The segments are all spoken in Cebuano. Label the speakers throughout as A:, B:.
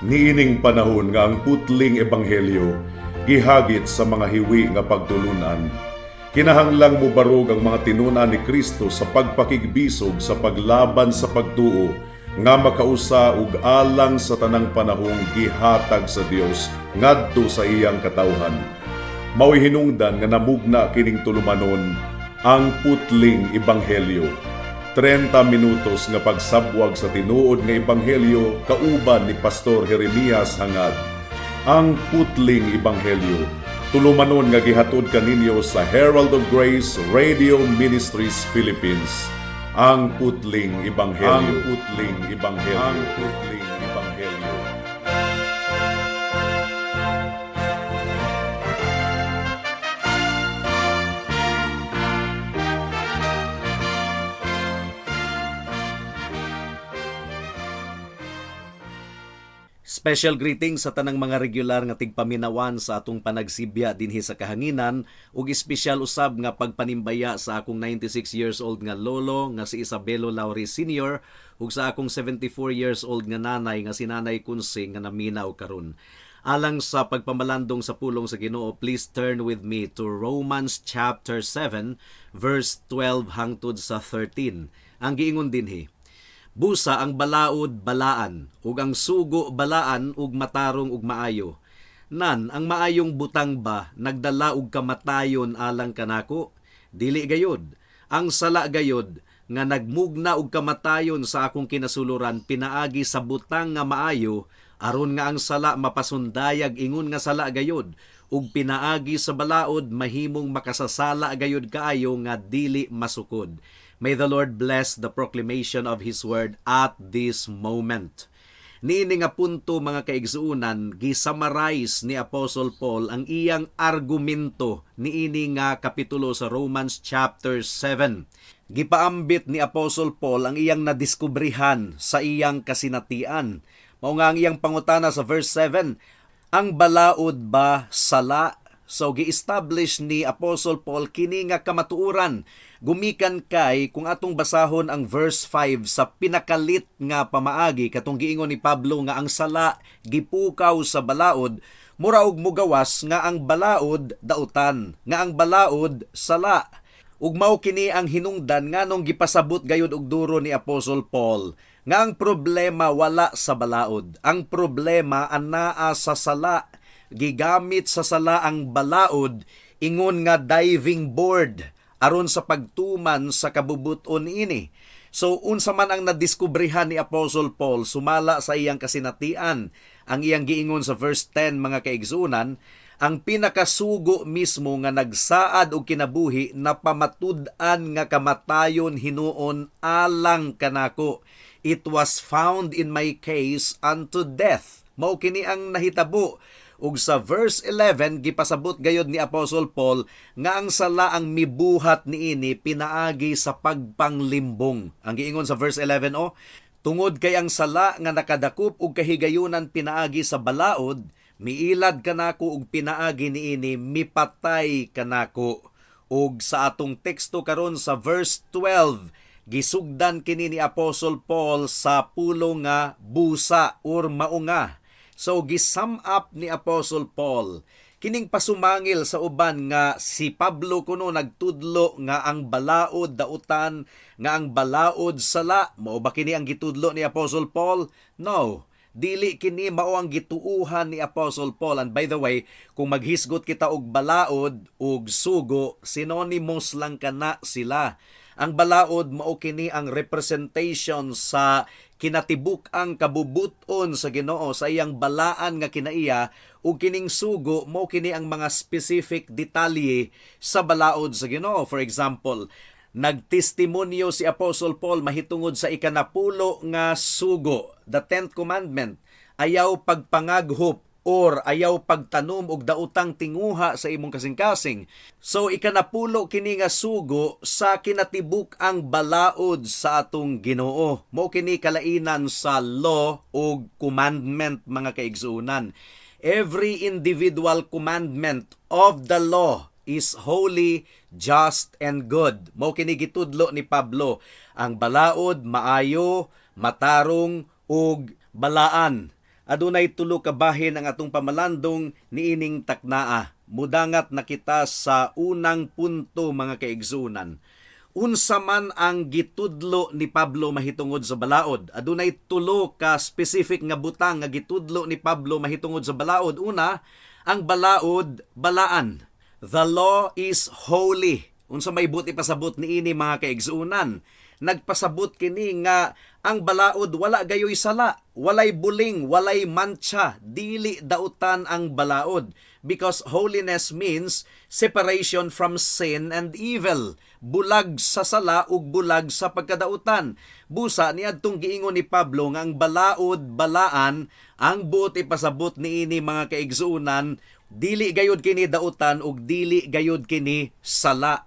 A: Niining panahon nga ang putling ebanghelyo gihagit sa mga hiwi nga pagtulunan, kinahanglang mubarog ang mga tinun-an ni Kristo sa pagpakigbisog sa paglaban sa pagtuo nga makausa ug alang sa tanang panahong gihatag sa Dios ngadto sa iyang katawhan. Mao'y hinungdan nga namugna kining tulumanon, Ang Putling Ebanghelyo. 30 minutos nga pagsabwag sa tinuod nga ebanghelyo kauban ni Pastor Jeremias Hangad. Ang Putling Ebanghelyo. Tulumanon nga gihatod kaninyo sa Herald of Grace Radio Ministries Philippines. Ang Putling Ebanghelyo. Ang Putling Ebanghelyo. Ang Putling Ebanghelyo.
B: Special greetings sa tanang mga regular nga tigpaminawan sa atong panagsibya dinhi sa kahanginan ug espesyal usab nga pagpanimbaya sa akong 96 years old nga lolo nga si Isabelo Lauri Sr. ug sa akong 74 years old nga nanay nga si Nanay Kunsing nga naminaw karon. Alang sa pagpamalandong sa pulong sa Ginoo, please turn with me to Romans chapter 7 verse 12 hangtod sa 13. Ang giingon dinhi: "Busa ang balaod balaan, ug ang sugo balaan ug matarong ug maayo. Nan, ang maayong butang ba nagdala og kamatayon alang kanako? Dili gayod. Ang sala gayod nga nagmugna og kamatayon sa akong kinasuluran pinaagi sa butang nga maayo, aron nga ang sala mapasundayag ingon nga sala gayod, ug pinaagi sa balaod mahimong makasasala gayod kaayo nga dili masukod." May the Lord bless the proclamation of His word at this moment. Niini nga punto, mga kaigsuonan, gisummarize ni Apostle Paul ang iyang argumento niini nga kapitulo sa Romans chapter 7. Gipaambit ni Apostle Paul ang iyang nadiskubrihan sa iyang kasinatian. Mao nga ang iyang pangutana sa verse 7, "Ang balaod ba sala?" So gi-establish ni Apostle Paul kini nga kamatuoran gumikan kay kung atong basahon ang verse 5 sa pinakalit nga pamaagi, katong giingon ni Pablo nga ang sala gipukaw sa balaod, mura og mugawas nga ang balaod dautan, nga ang balaod sala. Ug mao kini ang hinungdan nganong gipasabot gayud og duro ni Apostle Paul nga ang problema wala sa balaod. Ang problema anaa sa sala. Gigamit sa sala ang balaod ingon nga diving board aron sa pagtuman sa kabubuton ini. So unsa man ang nadiskubrehan ni Apostle Paul sumala sa iyang kasinatian? Ang iyang giingon sa verse 10, mga kaigsuonan, ang pinakasugo mismo nga nagsaad og kinabuhi napamatud-an nga kamatayon hinuon alang kanako. "It was found in my case unto death." Mao kini ang nahitabo. Ug sa verse 11, gipasabot gayod ni Apostle Paul nga ang sala ang mibuhat niini pinaagi sa pagpanglimbong. Ang giingon sa verse 11 oh, "Tungod kay ang sala nga nakadakop og kahigayunan pinaagi sa balaod, miilad kanako ug pinaagi niini mipatay kanako." Ug sa atong teksto karon sa verse 12, gisugdan kini ni Apostle Paul sa pulong nga "busa" or "maunga". So gisum up ni Apostle Paul kining pasumangil sa uban nga si Pablo kuno nagtudlo nga ang balaod dautan, nga ang balaod sala. Mao ba kini ang gitudlo ni Apostle Paul? No. Dili kini mao ang gituuhan ni Apostle Paul. And by the way, kung maghisgot kita og balaod ug sugo, synonymous lang kana sila. Ang balaod mao kini ang representation sa kinatibuk-ang kabubuton sa Ginoo sa iyang balaan nga kinaiya, ug kining sugo mao kini ang mga specific detalye sa balaod sa Ginoo. For example, nagtestimonyo si Apostle Paul mahitungod sa ikanapulo nga sugo, the 10th commandment: ayaw pagpangaghop or ayaw pagtanom og daotang tinguha sa imong kasing-kasing. So ikanapulo kini nga sugo sa kinatibuk-ang balaod sa atong Ginoo. Mao kini kalainan sa law ug commandment, mga kaigsuonan. Every individual commandment of the law is holy, just, and good. Mao kini gitudlo ni Pablo. Ang balaod maayo, matarong, ug balaan. Adunay tulo ka bahin ang atong pamalandong niining taknaa. Mudangat na kita sa unang punto, mga kaigsunan. Unsa man ang gitudlo ni Pablo mahitungod sa balaod? Adunay tulo ka specific nga butang nga gitudlo ni Pablo mahitungod sa balaod. Una, ang balaod balaan. The law is holy. Unsa may buot ipasabot niini, mga kaigsunan? Nagpasabot kini nga ang balaod wala gayoy sala, walay buling, walay mantsa, dili dautan ang balaod. Because holiness means separation from sin and evil. Bulag sa sala ug bulag sa pagkadautan. Busa niadtong giingon ni Pablo nga ang balaod balaan, ang buot ipasabot niini, mga kaigsuonan, dili gayud kini dautan ug dili gayud kini sala.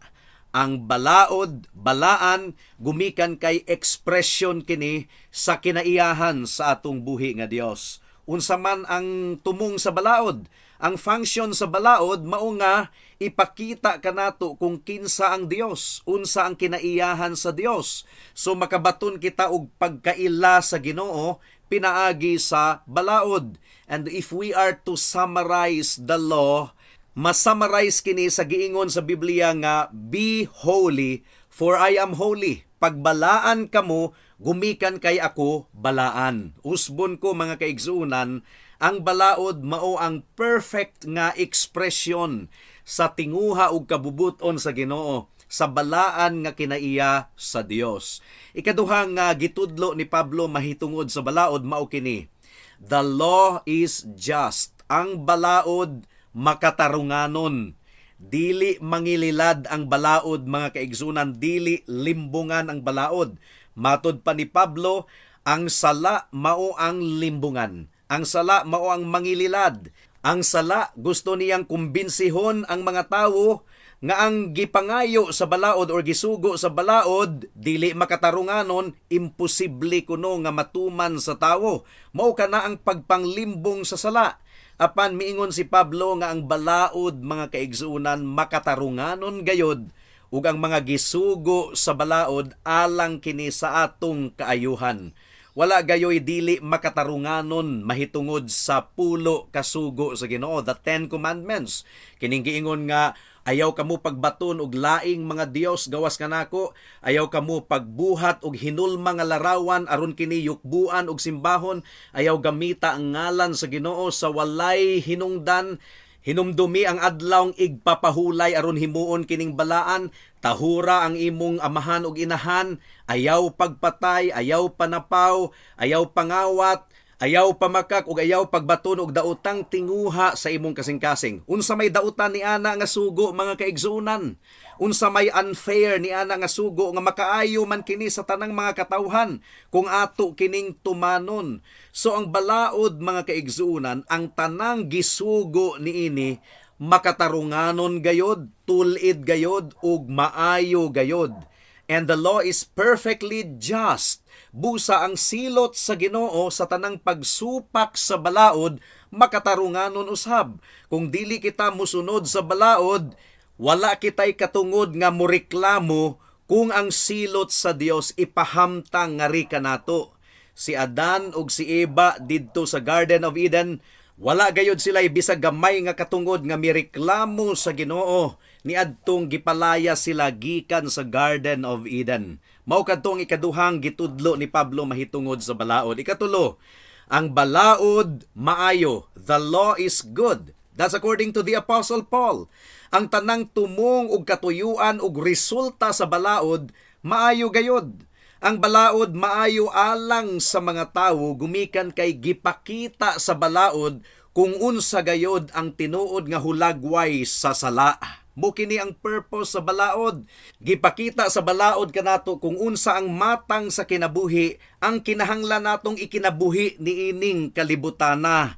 B: Ang balaod balaan gumikan kay expression kini sa kinaiyahan sa atong buhi nga Dios. Unsa man ang tumong sa balaod? Ang function sa balaod mao nga ipakita kanato kung kinsa ang Dios, unsa ang kinaiyahan sa Dios. So makabaton kita og pagkaila sa Ginoo pinaagi sa balaod. And if we are to summarize the law, masummarize kini sa giingon sa Biblia nga "Be holy, for I am holy." Pagbalaan kamo gumikan kay ako balaan. Usbon ko, mga kaigsuonan, ang balaod mao ang perfect nga expression sa tinguha ug kabubuton sa Ginoo, sa balaan nga kinaiya sa Dios. Ikaduha nga gitudlo ni Pablo mahitungod sa balaod mao kini: The law is just. Ang balaod makatarunganon. Dili mangililad ang balaod, mga kaigsunan, dili limbungan ang balaod. Matod pa ni Pablo, ang sala mao ang limbungan. Ang sala mao ang mangililad. Ang sala, gusto niyang kumbinsihon ang mga tawo nga ang gipangayo sa balaod or gisugo sa balaod dili makatarunganon, imposible kuno nga matuman sa tawo. Mao kana ang pagpanglimbong sa sala. Apan miingon si Pablo nga ang balaod, mga kaigsuonan, makatarunganon gayod ug ang mga gisugo sa balaod alang kini sa atong kaayuhan. Wala gayoy dili makatarunganon mahitungod sa Pulo ka Sugo sa Ginoo, the Ten Commandments. Kining giingon nga ayaw kamo pagbaton og laing mga dios gawas kanako, ayaw kamo pagbuhat og hinulma nga larawan aron kini yukbuan og simbahon, ayaw gamita ang ngalan sa Ginoo sa walay hinungdan, hinumdumi ang adlawng igpapahulay aron himuon kining balaan, tahura ang imong amahan ug inahan, ayaw pagpatay, ayaw panapaw, ayaw pangawat, ayaw pamakak ug ayaw pagbaton og daotang tinguha sa imong kasing-kasing. Unsa may dautan ni ana nga sugo, mga kaigsuonan? Unsa may unfair ni ana nga sugo nga makaayo man kini sa tanang mga katawhan kung ato kining tumanon? So ang balaod, mga kaigsuonan, ang tanang gisugo niini makatarunganon gayod, tul-id gayod ug maayo gayod. And the law is perfectly just. Busa ang silot sa Ginoo sa tanang pagsupak sa balaod makatarunganon usab. Kung dili kita musunod sa balaod, wala kitay katungod nga moreklamo kung ang silot sa Dios ipahamtang ngari kanato. Si Adan ug si Eva didto sa Garden of Eden, wala gayod sila bisag gamay nga katungod nga mireklamo sa Ginoo niadtong gipalaya sila gikan sa Garden of Eden. Mao kadto ang ikaduhang gitudlo ni Pablo mahitungod sa balaod. Ikatulo, ang balaod maayo. The law is good. That's according to the Apostle Paul. Ang tanang tumong ug katuyuan ug resulta sa balaod maayo gayod. Ang balaod maayo alang sa mga tawo gumikan kay gipakita sa balaod kung unsa gayod ang tinuod nga hulagway sa sala. Mao kini ang purpose sa balaod. Gipakita sa balaod kanato kung unsa ang matang sa kinabuhi ang kinahanglan natong ikinabuhi niining kalibutana.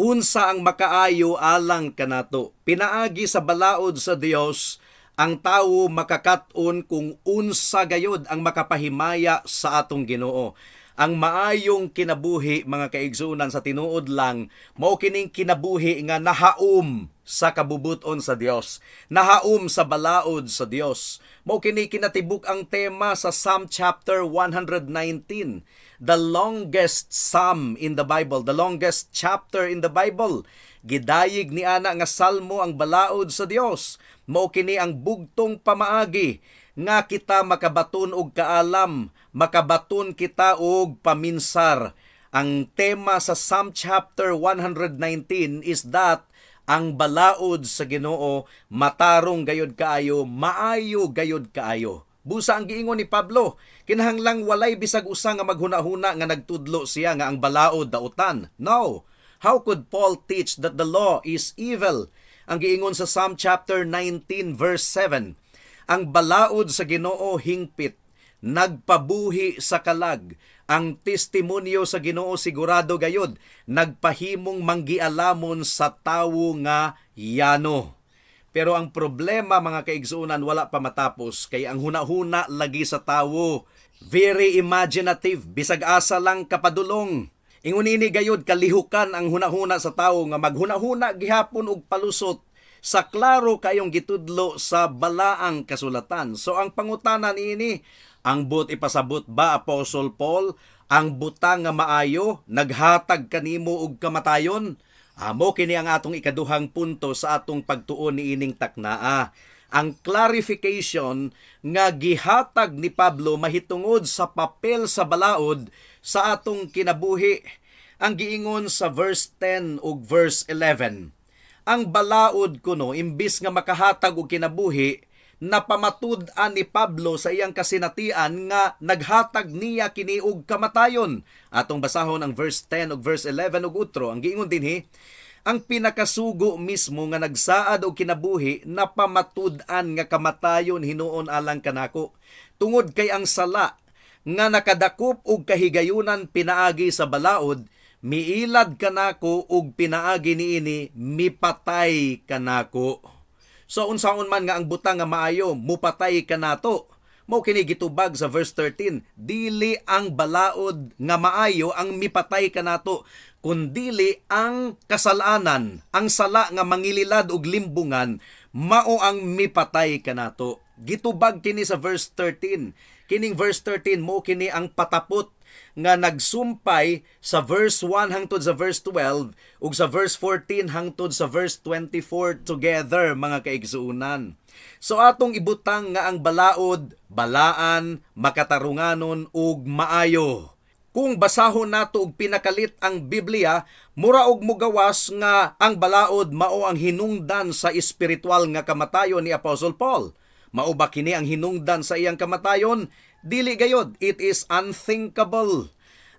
B: Unsa ang makaayo alang kanato. Pinaagi sa balaod sa Dios, ang tawo makakat-on kung unsa gayod ang makapahimaya sa atong Ginoo. Ang maayong kinabuhi, mga kaigsuonan, sa tinuod lang, mao kining kinabuhi nga nahaom sa kabubuton sa Dios, nahaom sa balaod sa Dios. Mao kini kinatibuk ang tema sa Psalm chapter 119. the longest psalm in the Bible, the longest chapter in the Bible. Gidayig ni ana nga salmo ang balaod sa Dios. Mao kini ang bugtong pamaagi nga kita makabaton og kaalam, makabaton kita og paminsar. Ang tema sa Psalm chapter 119 is that ang balaod sa Ginoo matarong gayod kaayo, maayo gayod kaayo. Busa ang giingon ni Pablo, kinahanglang walay bisag usa nga maghuna-huna nga nagtudlo siya nga ang balaod dautan. No. How could Paul teach that the law is evil? Ang giingon sa Psalm chapter 19 verse 7, ang balaod sa Ginoo hingpit, nagpabuhi sa kalag. Ang testimonyo sa Ginoo sigurado gayod, nagpahimong manggialamon sa tawo nga yano. Pero ang problema, mga kaigsuonan, wala pa matapos kay ang hunahuna lagi sa tawo very imaginative, bisag asa lang kapadulong. Ingon ini gayod kalihukan ang hunahuna sa tawo nga maghunahuna gihapon og palusot sa klaro kayong gitudlo sa balaang kasulatan. So ang pangutana niini, ang buot ipasabot ba, Apostle Paul, ang butang nga maayo naghatag kanimo og kamatayon? Amo kini ang atong ikaduhang punto sa atong pagtuon niining taknaa. Ang clarification nga gihatag ni Pablo mahitungod sa papel sa balaod sa atong kinabuhi. Ang giingon sa verse 10 ug verse 11. Ang balaod kuno, imbis nga makahatag og kinabuhi, napamatud-an ni Pablo sa iyang kasinatian nga naghatag niya kini og kamatayon. Atong basahon ang verse 10 ug verse 11 ug utro. Ang giingon dinhi, ang pinakasugo mismo nga nagsaad og kinabuhi napamatud-an nga kamatayon hinuon alang kanako. Tungod kay ang sala nga nakadakop og kahigayunan pinaagi sa balaod, miilad kanako ug pinaagi niini mipatay kanako. So unsaon man nga ang butang nga maayo mupatay kanato? Mao kini gitubag sa verse 13, dili ang balaod nga maayo ang mipatay kanato, kundili ang kasalanan, ang sala nga mangililad og limbungan, mao ang mipatay kanato. Gitubag kini sa verse 13. Kining verse 13 mo kini ang patapot nga nagsumpay sa verse 1 hangtod sa verse 12 ug sa verse 14 hangtod sa verse 24 together, mga kaigsuonan. So atong ibutang nga ang balaod, balaan, makatarunganon ug maayo. Kung basahon nato og pinakalit ang Biblia, mura og mugawas nga ang balaod mao ang hinungdan sa espiritual nga kamatayon ni Apostle Paul. Mao ba kini ang hinungdan sa iyang kamatayon? Dili gayod, it is unthinkable.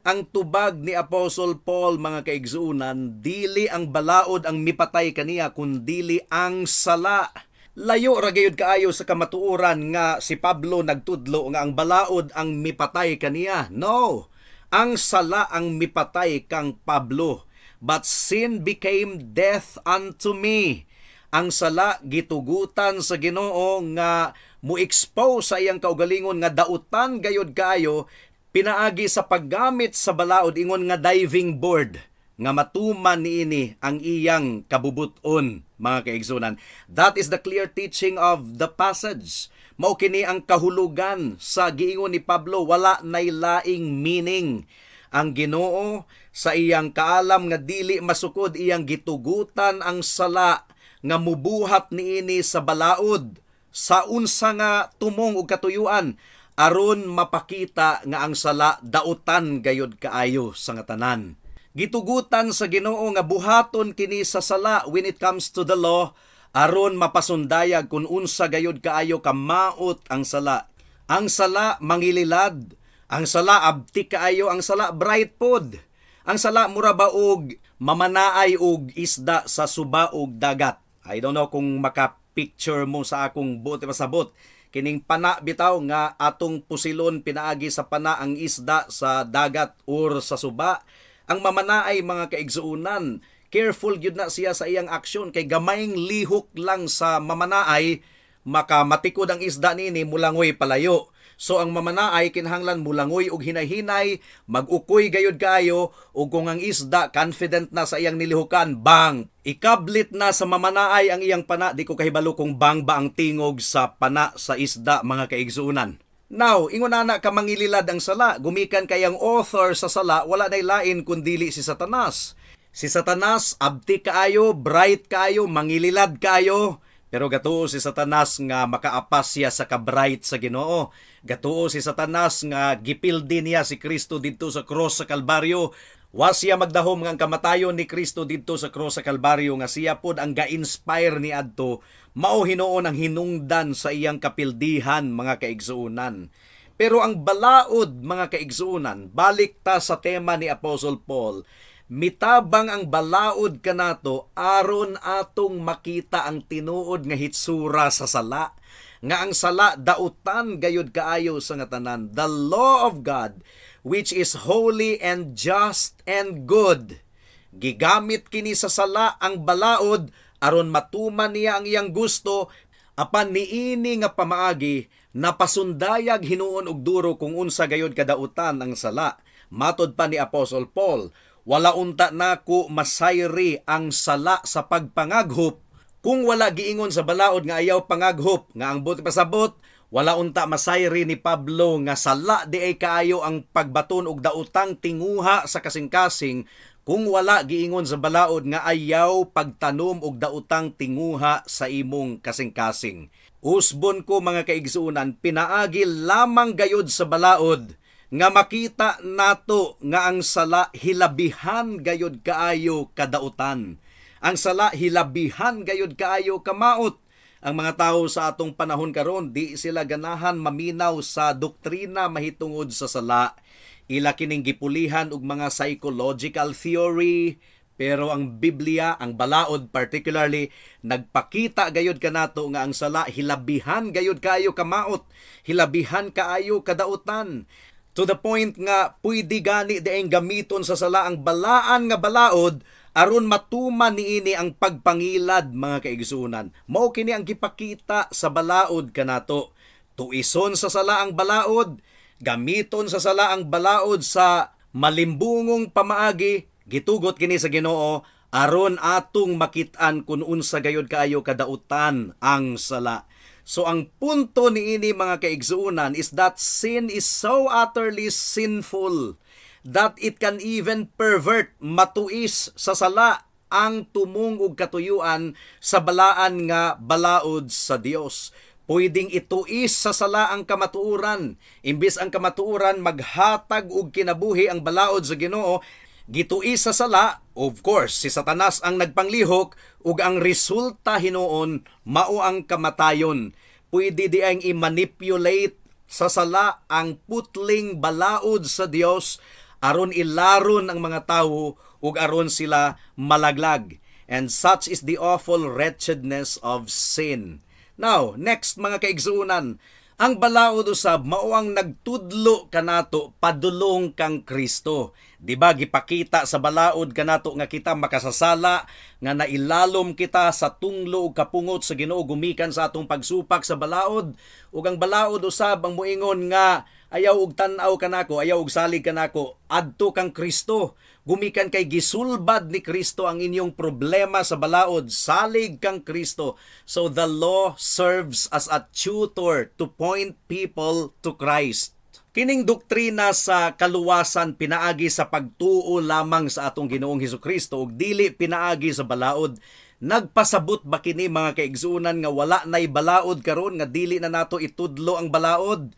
B: Ang tubag ni Apostle Paul, mga kaigsuonan, dili ang balaod ang mipatay kaniya kundili ang sala. Layo ra gayud kaayo sa kamatuoran nga si Pablo nagtudlo nga ang balaod ang mipatay kaniya. No. Ang sala ang mipatay kang Pablo. But sin became death unto me. Ang sala gitugutan sa Ginoo nga mo-expose sa iyang kaugalingon nga dautan gayod kaayo pinaagi sa paggamit sa balaod ingon nga diving board nga matuman niini ang iyang kabubuton, mga kaigsuonan. That is the clear teaching of the passage. Mao kini ang kahulugan sa giingon ni Pablo, wala nay laing meaning. Ang Ginoo sa iyang kaalam nga dili masukod, iyang gitugutan ang sala nga mubuhat niini sa balaod sa unsa nga tumong ug katuyuan aron mapakita nga ang sala dautan gayod kaayo sa nga tanan. Gitugutan sa Ginoo nga buhaton kini sa sala when it comes to the law aron mapasundayag kung unsa gayod kaayo kamaot ang sala. Ang sala mangililad, ang sala abtik kaayo, ang sala bright pod. Ang sala mura ba og mamanaay og isda sa suba og dagat. I don't know kung maka-picture mo sa akong buot ipasabot. Kining pana bitaw nga atong pusilon pinaagi sa pana ang isda sa dagat or sa suba. Ang mamanaay, mga kaigsuonan, careful gyud na siya sa iyang aksyon kay gamayng lihok lang sa mamanaay, makamatikod ang isda nini, mulangoy palayo. So ang mamanaay kinahanglan mulangoy og hinay-hinay, mag-ukoy gayud kaayo, ug kung ang isda confident na sa iyang nilihukan, bang! Ikablit na sa mamanaay ang iyang pana. Di ko kahibalo kung bang ba ang tingog sa pana sa isda, mga kaigsuonan. Now, ingon ana ka mangililad ang sala, gumikan kay ang author sa sala wala nay lain kundili si Satanas. Si Satanas abti kaayo, bright kaayo, mangililad kaayo, pero gatuo si Satanas nga makaapas siya sa ka-bright sa Ginoo. Gatuo si Satanas nga gipildi niya si Kristo didto sa cross sa Kalbaryo. Wa siya magdahom nga ang kamatayon ni Kristo didto sa cross sa Kalbaryo, nga siya pod ang ga-inspire ni adto, mao hinuon ang hinungdan sa iyang kapildihan, mga kaigsuonan. Pero ang balaod, mga kaigsuonan, balik ta sa tema ni Apostle Paul, mitabang ang balaod kanato aron atong makita ang tinuod nga hitsura sa sala, nga ang sala dautan gayud kaayo sa nga tanan. The law of God, which is holy and just and good. Gigamit kini sa sala ang balaod aron matuman niya ang iyang gusto, apan niini nga pamaagi napasundayag hinuon og duro kung unsa gayud kadautan ang sala. Matod pa ni Apostle Paul, wala unta nako masayri ang sala sa pagpangaghop kung wala giingon sa balaod nga ayaw pangaghop, nga ang buot pasabot, wala unta masayri ni Pablo nga sala diay kaayo ang pagbaton og daotang tinguha sa kasing-kasing kung wala giingon sa balaod nga ayaw pagtanom og daotang tinguha sa imong kasing-kasing. Usbon ko, mga kaigsuonan, pinaagi lamang gayud sa balaod nga makita nato nga ang sala hilabihan gayud kaayo kadautan. Ang sala hilabihan gayud kaayo kamaot. Ang mga tao sa atong panahon karon, di sila ganahan maminaw sa doktrina mahitungod sa sala. Ila kining gipulihan og mga psychological theory, pero ang Biblia, ang balaod particularly, nagpakita gayud kanato nga ang sala hilabihan gayud kaayo kamaot, hilabihan kaayo kadautan. To the point nga pwede gani diayng gamiton sa sala ang balaan nga balaod aron matuman niini ang pagpangilad, mga kaigsuonan. Mao kini ang gipakita sa balaod kanato. Tuison sa sala ang balaod, gamiton sa sala ang balaod sa malimbungong pamaagi, gitugot kini sa Ginoo aron atong makit-an kun unsa gayud kaayo kadautan ang sala. So ang punto niini, mga kaigsuonan, is that sin is so utterly sinful that it can even pervert, matuis sa sala ang tumong ug katuyuan sa balaan nga balaod sa Dios. Pwedeng ituis sa sala ang kamatuoran. Imbis ang kamatuoran maghatag og kinabuhi, ang balaod sa Ginoo, gituis sa sala, of course, si Satanas ang nagpanglihok, ug ang resulta hinuon mao ang kamatayon. Pwede diayng i-manipulate sa sala ang putling balaod sa Dios aron ilaron ang mga tawo ug aron sila malaglag. And such is the awful wretchedness of sin. Now, next, mga kaigsuonan, ang balaod usab mao ang nagtudlo kanato padulong kang Kristo. Di ba gipakita sa balaod kanato nga kita makasasala, nga nailalom kita sa tunglo ug kapungot sa Ginoo gumikan sa atong pagsupak sa balaod? Ug ang balaod usab ang moingon nga ayaw og tan-aw kanako, ayaw og salig kanako, adto kang Kristo. Gumikan kay gisulbad ni Kristo ang inyong problema sa balaod, salig kang Kristo. So the law serves as a tutor to point people to Christ. Kining doktrina sa kaluwasan pinaagi sa pagtuo lamang sa atong Ginoong Hesukristo ug dili pinaagi sa balaod, nagpasabot ba kini, mga kaigsuonan, nga wala nay balaod karon, nga dili na nato itudlo ang balaod?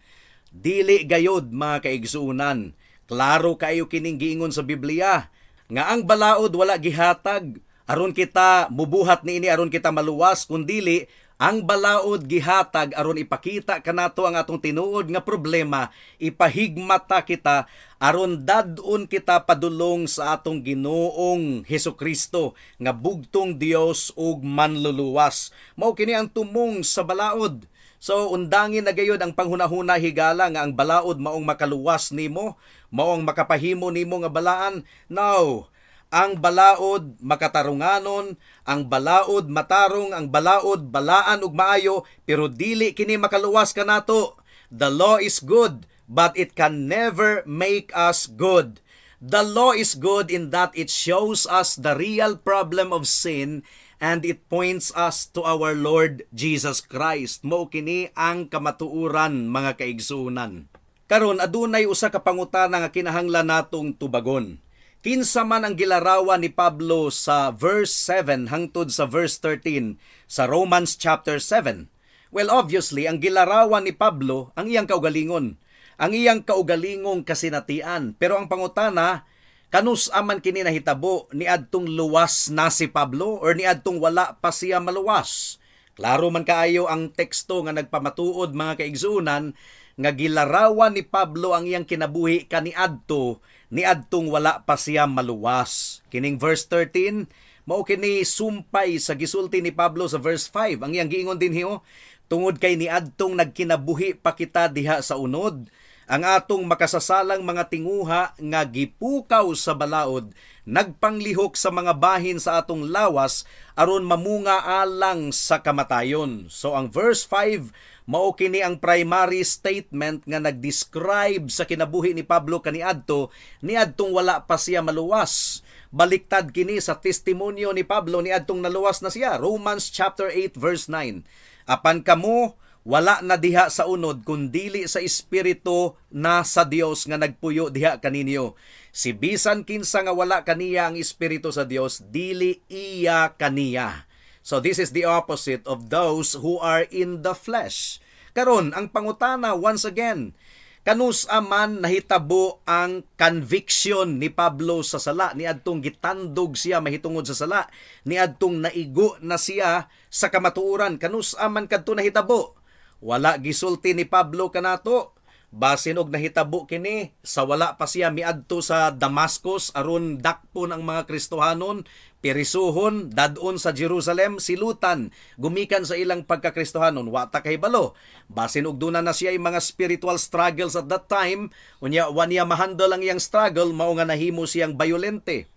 B: Dili gayod, mga kaigsuonan. Klaro kayo kining giingon sa Biblia nga ang balaod wala gihatag aron kita mubuhat niini aron kita maluwas, kundili ang balaod gihatag aron ipakita kanato ang atong tinuod nga problema, ipahigmata kita aron dad-on kita padulong sa atong Ginoong Hesukristo nga bugtong Dios ug manluluwas. Mao kini ang tumong sa balaod. So undangin na gayud ang panghunahuna, higala, nga ang balaod maong makaluwas nimo, maong makapahimo nimo nga balaan. Now, ang balaod makatarunganon, ang balaod matarong, ang balaod balaan ug maayo, pero dili kini makaluwas kanato. The law is good, but it can never make us good. The law is good in that it shows us the real problem of sin and it points us to our Lord Jesus Christ. Mao kini ang kamatuoran, mga kaigsuonan. Karon, adunay usa ka pangutana nga kinahanglan natong tubagon. Kinsa man ang gilarawan ni Pablo sa verse 7 hangtod sa verse 13 sa Romans chapter 7? Well, obviously, ang gilarawan ni Pablo ang iyang kaugalingon. Ang iyang kaugalingong kasinatian. Pero ang pangutana, kanus aman kini nahitabo, niadtong luwas na si Pablo or niadtong wala pa siya maluwas? Klaro man kaayo ang teksto nga nagpamatuod, mga kaigsuonan, nga gilarawan ni Pablo ang iyang kinabuhi kaniadto niadtong wala pa siya maluwas. Kining verse 13 mao kini sumpay sa gisulti ni Pablo sa verse 5. Ang iyang giingon dinhi, oh, tungod kay niadtong nagkinabuhi pa kita diha sa unod, ang atong makasasalang mga tinguha nga gipukaw sa balaod nagpanglihok sa mga bahin sa atong lawas aron mamunga alang sa kamatayon. So ang verse 5, mao kini ang primary statement nga nag-describe sa kinabuhi ni Pablo kaniadto niadtong wala pa siya maluwas. Baliktad kini sa testimonyo ni Pablo niadtong naluwas na siya. Romans chapter 8 verse 9. Apan kamo wala na diha sa unod kundili sa espiritu na sa Dios nga nagpuyo diha kaninyo. Si bisan kinsa nga wala kaniya ang espiritu sa Dios, dili iya kaniya. So this is the opposite of those who are in the flesh. Karon, ang pangutana once again, kanus aman nahitabo ang conviction ni Pablo sa sala niadtong gitandog siya mahitungod sa sala, niadtong naigo na siya sa kamatuoran? Kanus aman kadto nahitabo? Wala gisulti ni Pablo kanato. Basin og nahitabo kini sa wala pa siya miadto sa Damascus aron dakpon ang mga Kristohanon, pirisuhon, dad-on sa Jerusalem, silutan gumikan sa ilang pagkakristohanon. Wa ta kahibalo. Basin og duna na siya mga spiritual struggles at that time, unya wa niya mahandle ang iyang struggle, mao nga nahimo siyang violente.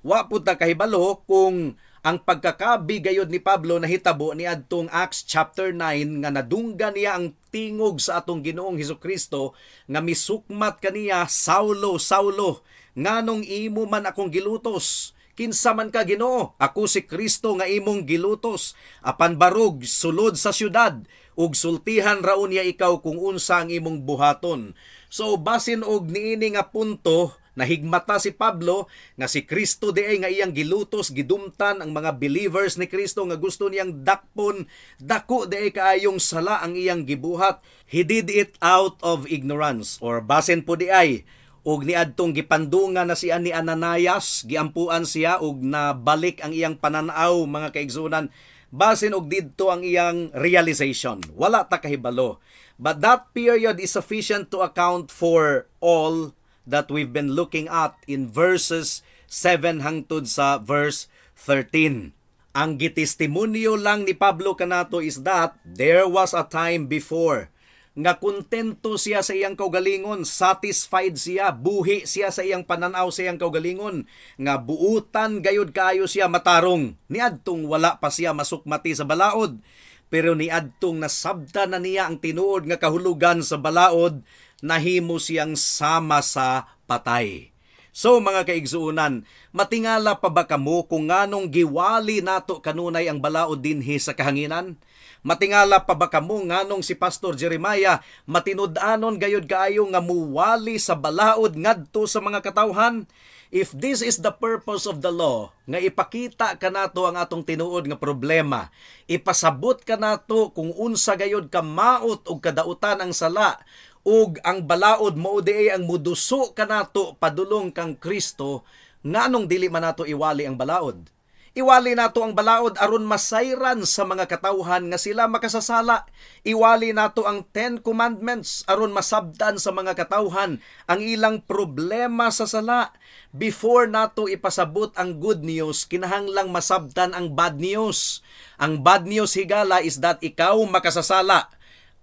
B: Wa pud ta kahibalo kung ang pagkakabi gayod ni Pablo nahitabo niadtong Acts chapter 9 nga nadunggan niya ang tingog sa atong Ginoong Hesukristo nga misukmat kaniya, "Saulo, Saulo, nganong imo man akong gilutos?" "Kinsa man ka, Ginoo?" "Ako si Kristo nga imong gilutos. Apan barug, sulod sa syudad ug sultihan ra unya ikaw kung unsa ang imong buhaton." So basin og niini nga punto nahigmata si Pablo nga si Kristo diay nga iyang gilutos, gidumtan ang mga believers ni Kristo nga gusto niyang dakpon, dako diay kaayong sala ang iyang gibuhat. He did it out of ignorance, or basin po diay og niadtong gipandungan na siya ni Ananias, giampuan siya ug nabalik ang iyang pananaw, mga kaigsuonan. Basin og didto ang iyang realization. Wala ta kahibalo. But that period is sufficient to account for all that we've been looking at in verses 7 hangtod sa verse 13. Ang gitestimonyo lang ni Pablo kanato is that there was a time before nga kontento siya sa iyang kaugalingon, satisfied siya, buhi siya sa iyang pananaw sa iyang kaugalingon, nga buutan gayud kaayo siya matarong, niadtong wala pa siya masukmati sa balaod. Pero niadtong nasabta na niya ang tinuod nga kahulugan sa balaod, nahimo siyang sama sa patay. So mga kaigsuonan, matingala pa ba kamo kung nganong giwali nato kanunay ang balaod dinhi sa kahanginan? Matingala pa ba kamo nganong si Pastor Jeremiah matinud-anon gayud kaayo nga muwali sa balaod ngadto sa mga katawhan? If this is the purpose of the law, nga ipakita kanato ang atong tinuod nga problema, ipasabot kanato kung unsa gayud kamaot ug kadautan ang sala, ug ang balaod mao diay ang muduso kanato padulong kang Kristo, nganong dili man nato iwali ang balaod? Iwali nato ang balaod aron masayran sa mga katawhan nga sila makasasala. Iwali nato ang Ten Commandments aron masabtan sa mga katawhan ang ilang problema sa sala. Before nato ipasabot ang good news, kinahanglang masabtan ang bad news. Ang bad news, higala, is that ikaw makasasala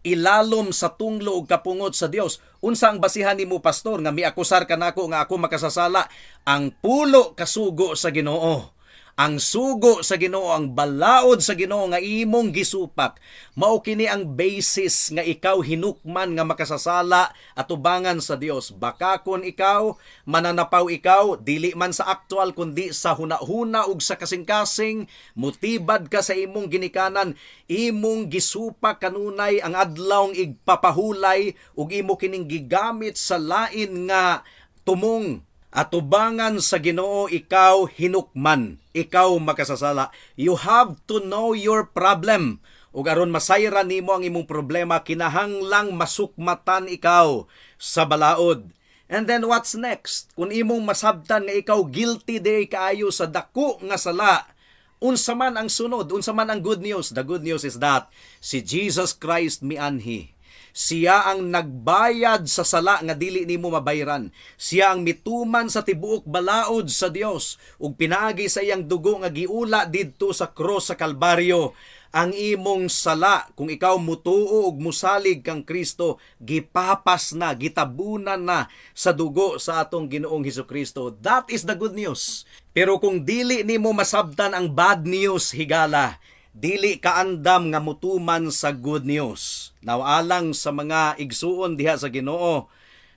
B: ilalom sa tunglo ug kapungot sa Dios. Unsa ang basihan nimo, pastor, nga miakusar kanako nga ako makasasala? Ang 10 kasugo sa Ginoo. Ang sugo sa Ginoo, ang balaod sa Ginoo nga imong gisupak, mao kini ang basis nga ikaw hinukman nga makasasala atubangan sa Dios. Bakakon ikaw, mananapaw ikaw, dili man sa aktual kundi sa huna-huna ug sa kasing-kasing, mutibad ka sa imong ginikanan, imong gisupak kanunay ang adlawng igpapahulay ug imo kining gigamit sa lain nga tumong atubangan sa Ginoo, ikaw hinukman, ikaw makasasala. You have to know your problem. Ug aron masayran nimo ang imong problema, kinahanglang masukmatan ikaw sa balaod. And then what's next? Kung imong masabtan nga ikaw guilty diri kaayo sa dako nga sala, unsa man ang sunod? Unsa man ang good news? The good news is that si Jesus Christ mianhi. Siya ang nagbayad sa sala nga dili nimo mabayran. Siya ang mituman sa tibuok balaod sa Dios ug pinaagi sa iyang dugo nga giula didto sa cross sa Kalbaryo, ang imong sala, kung ikaw mutuo ug musalig kang Kristo, gipapas na, gitabunan na sa dugo sa atong Ginoong Hesukristo. That is the good news. Pero kung dili nimo masabtan ang bad news, higala, dili kaandam nga mutuman sa good news. Now, alang sa mga igsuon diha sa Ginoo,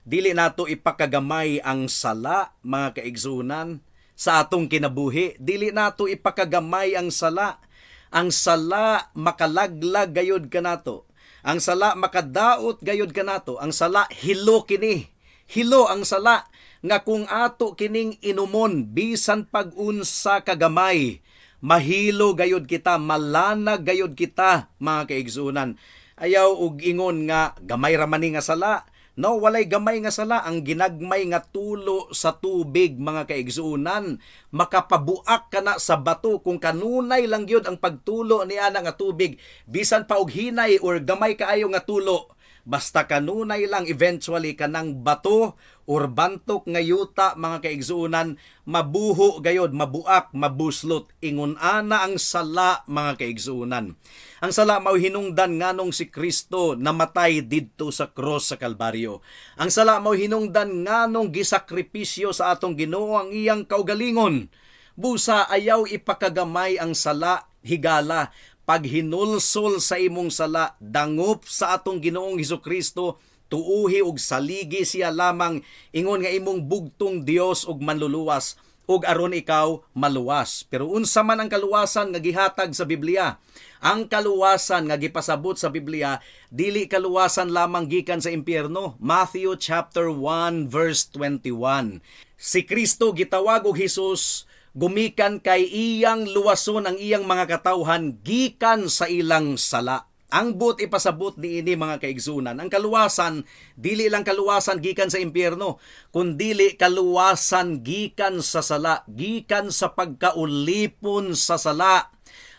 B: dili nato ipakagamay ang sala, mga kaigsuonan, sa atong kinabuhi. Dili nato ipakagamay ang sala. Ang sala makalaglag gayod kanato. Ang sala makadaot gayod kanato. Ang sala hilo kini. Hilo ang sala nga kung ato kining inumon bisan pag-unsa kagamay, mahilo gayod kita, malanag gayod kita, mga kaigsuonan. Ayaw og ingon nga gamay ra man ni nga sala. No, walay gamay nga sala. Ang ginagmay nga tulo sa tubig, mga kaigsuonan, makapabuak kana sa bato kung kanunay lang gyud ang pagtulo ni ana nga tubig, bisan pa og hinay or gamay kaayo nga tulo. Basta kanunay lang, eventually kanang bato or bantok nga yuta, mga kaigsuonan, mabuho gayod, mabuak, mabuslot. Ingon ana ang sala, mga kaigsuonan. Ang sala mao hinungdan nganong si Kristo namatay didto sa cross sa Kalbaryo. Ang sala mao hinungdan nganong gisakripisyo sa atong Ginoo ang iyang kaugalingon. Busa ayaw ipakagamay ang sala, higala. Paghinulsol sa imong sala, dangop sa atong Ginoong Hesukristo, tuuhi ug saligi siya lamang ingon nga imong bugtong Dios ug manluluwas ug aron ikaw maluwas. Pero unsa man ang kaluwasan nga gihatag sa Biblia? Ang kaluwasan nga gipasabot sa Biblia dili kaluwasan lamang gikan sa impyerno. Matthew chapter 1 verse 21. Si Kristo gitawag og Hesus gumikan kay iyang luwason ang iyang mga katawhan gikan sa ilang sala. Ang buot ipasabot niini, mga kaigsunan, ang kaluwasan dili lang kaluwasan gikan sa impyerno, kundili kaluwasan gikan sa sala, gikan sa pagkaulipon sa sala.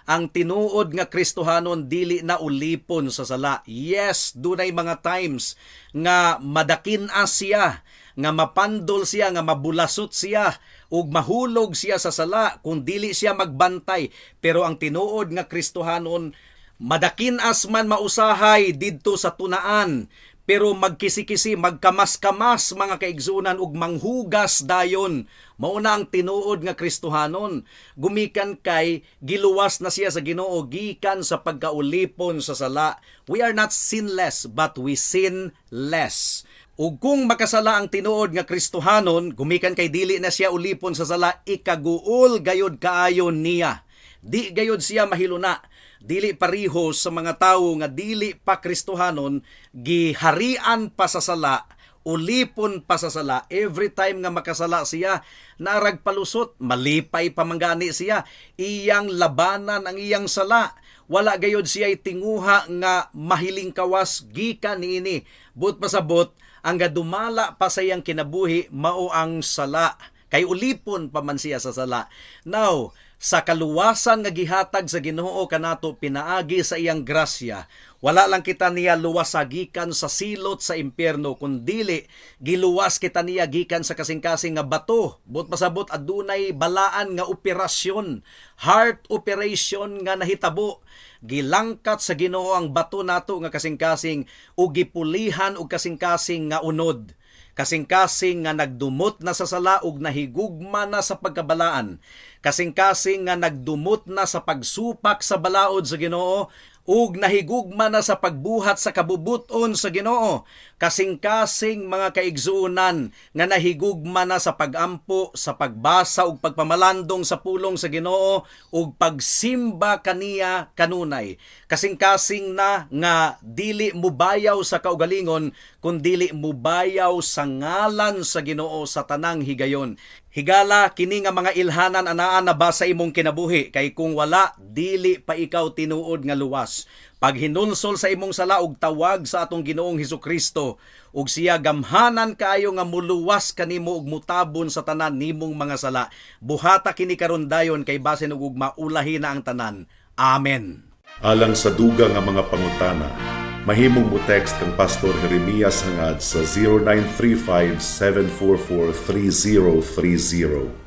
B: Ang tinuod nga Kristohanon dili na ulipon sa sala. Yes, dunay mga times nga madakin-as siya, nga mapandol siya, nga mabulasot siya, ug mahulog siya sa sala kung dili siya magbantay. Pero ang tinuod nga Kristohanon, madakin-as man mausahay didto sa tunaan, pero magkisi-kisi, magkamas-kamas, mga kaigsunan, ug manghugas dayon. Mao na ang tinuod nga Kristohanon. Gumikan kay giluwas na siya sa Ginoo gikan sa pagkaulipon sa sala. We are not sinless, but we sin less. Ug kung makasala ang tinuod nga Kristohanon, gumikan kay dili na siya ulipon sa sala, ikaguol gayod kaayo niya. Di gayod siya mahiluna. Dili pariho sa mga tawo nga dili pa Kristohanon, giharian pa sa sala, ulipon pa sa sala. Every time nga makasala siya, narag palusot, malipay pa man gani siya. Iyang labanan ang iyang sala. Wala gayod siya tinguha nga mahiling kawas gikan niini. Buot pasabot, ang gadumala pa sa iyang kinabuhi mao ang sala. Kay ulipon pa man siya sa sala. Now, sa kaluwasan nga gihatag sa Ginoo kanato pinaagi sa iyang grasya, wala lang kita niya luwasa gikan sa silot sa impyerno, kundili giluwas kita niya gikan sa kasing-kasing nga bato. Buot pasabot, adunay balaan nga operasyon, heart operation nga nahitabo. Gilangkat sa Ginoo ang bato nato nga kasing-kasing ug gipulihan og kasing-kasing nga unod. Kasing-kasing nga nagdumot na sa sala ug nahigugma na sa pagkabalaan. Kasing-kasing nga nagdumot na sa pagsupak sa balaod sa Ginoo ug nahigugma na sa pagbuhat sa kabubuton sa Ginoo. Kasing-kasing, mga kaigsuonan, nga nahigugma na sa pagampo, sa pagbasa ug pagpamalandong sa pulong sa Ginoo ug pagsimba kaniya kanunay. Kasing-kasing na nga dili mubayaw sa kaugalingon kun dili mubayaw sa ngalan sa Ginoo sa tanang higayon. Higala, kini nga mga ilhanan anaa na ba sa imong kinabuhi? Kay kung wala, dili pa ikaw tinuod nga luwas. Paghinulsol sa imong sala ug tawag sa atong Ginoong Hesukristo ug siya gamhanan kaayo nga muluwas kanimo ug mutabon sa tanan nimong mga sala. Buhata kini karon dayon kay basin ug ugma ulahi na ang tanan. Amen.
A: Alang sa dugang nga mga pangutana, mahimong mo text kang Pastor Jeremias Hangad sa 0935 744 3030.